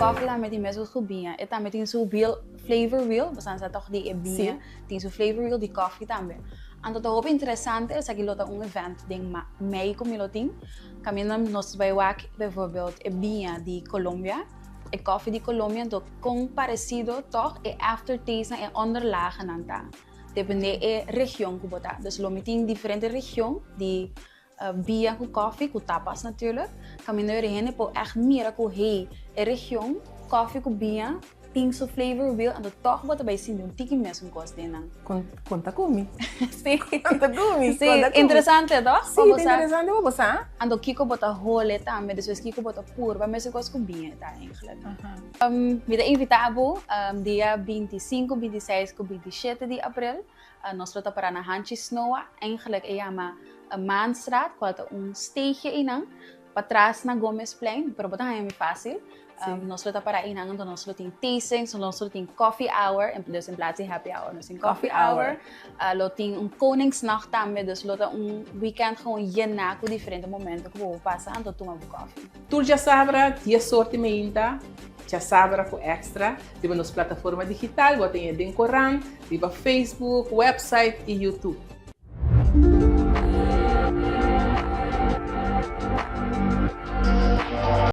Koffie tambe tin mes ku biña. E tambe tin su wheel, flavor wheel, bo sa toch di e biña, tin su flavor wheel di koffie tambe. Anto ta hopi interesante, esaki lo ta un event den mei ku mi lo tin. Kaminda nos bai wak bijvoorbeeld e biña di Colombia, e koffie di Colombia, anto kon paresido toch e aftertaste nan, e onderlagen ta. Depende e region ku bo ta. Dus lo mi tin diferente region di biña ku koffie, ku tapas natuurlijk. Kaminda e hende por echt mira ku, hey, e region, koffie ku biña, tin su flavor wheel, anto toch bo ta bai sinti un tiki mesun kos den nan. Konta ku mi. Si. Konta ku mi. Si, interesante, toch? Si, interesante, bo sa. Anto kiko bo ta hole tambe, despues kiko bo ta purba, mesun kos ku biña ta eigenlijk. Mi ta invitá bo dia 25, 26 ku 27 di aprel. Nos lo ta para na Hanchi Snoa, eigenlijk e yama Maanstraat, kual ta un steegje einan, patras na Gomezplein, pero bo ta haña mi fásil. Nos lo ta para einan, anto nos lo tin tastings, nos lo tin coffee hour, dus in plaats di happy hour, nos tin coffee hour. Lo tin un Koningsnacht tambe, dus lo ta un weekend gewoon yená ku diferente momento ku bo pasa anto tuma bo koffie. Tur djasabra, 10'or di mainta, Djasabra ku Extra, riba nos plataforma digital, bo tin den korant, riba Facebook, website i YouTube.